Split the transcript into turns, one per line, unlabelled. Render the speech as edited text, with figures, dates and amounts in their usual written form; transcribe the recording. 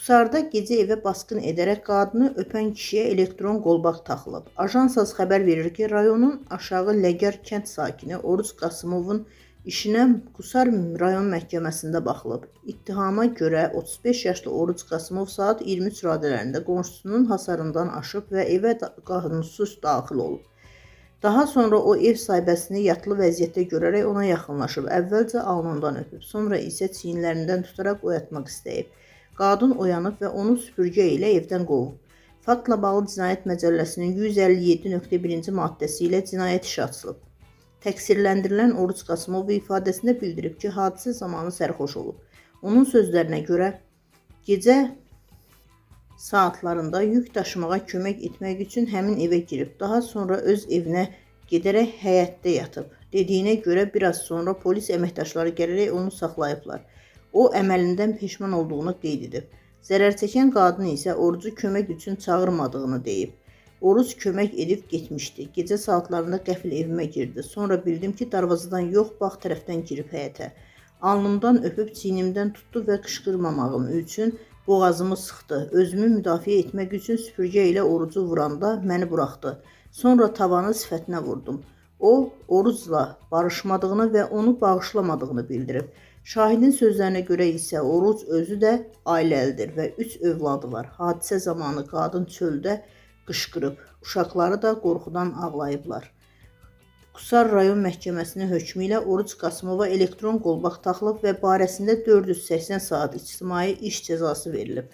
Qusarda gecə evə basqın edərək qadını öpən kişiyə elektron qolbaq taxılıb. Ajansaz xəbər verir ki, rayonun Aşağı Ləgər kənd sakini Oruc Qasımovun işinə Qusar rayon məhkəməsində baxılıb. İttihama görə 35 yaşlı Oruc Qasımov saat 23 radələrində qonşusunun hasarından aşıb və evə qanunsuz daxil olub. Daha sonra o ev sahibəsini yatılı vəziyyətdə görərək ona yaxınlaşıb. Əvvəlcə alnından öpüb, sonra isə çiyinlərindən tutaraq oyatmaq istəyib. Qadın oyanıb və onu süpürgə ilə evdən qovub. Faktla bağlı Cinayət Məcəlləsinin 157.1-ci maddəsi ilə cinayət işi açılıb. Təqsirləndirilən Oruc Qasımov ifadəsində bildirib ki, hadisə zamanı sərxoş olub. Onun sözlərinə görə gecə saatlarında yük daşımağa kömək etmək üçün həmin evə girib. Daha sonra öz evinə gedərək həyətdə yatıb. Dediyinə görə biraz sonra polis əməkdaşları gələrək onu saxlayıblar. O əməlindən peşman olduğunu qeyd edib. Zərər çəkən qadın isə Orucu kömək üçün çağırmadığını deyib. Oruc kömək edib getmişdi. Gecə saatlarında qəfil evimə girdi. Sonra bildim ki, darvazadan yox, bağ tərəfdən girib həyətə. Alnımdan öpüb çiynimdən tutdu və qışqırmamağım üçün boğazımı sıxdı. Özümü müdafiə etmək üçün süpürgə ilə Orucu vuranda məni buraxdı. Sonra tavanı sifətinə vurdum. O, Orucla barışmadığını və onu bağışlamadığını bildirib. Şahidin sözlərinə görə isə Oruc özü də ailəlidir və 3 övladı var. Hadisə zamanı qadın çöldə qışqırıb. Uşaqları da qorxudan ağlayıblar. Qusar rayon məhkəməsinin hökmü ilə Oruc Qasımova elektron qolbaq taxılıb və barəsində 480 saat ictimai iş cəzası verilib.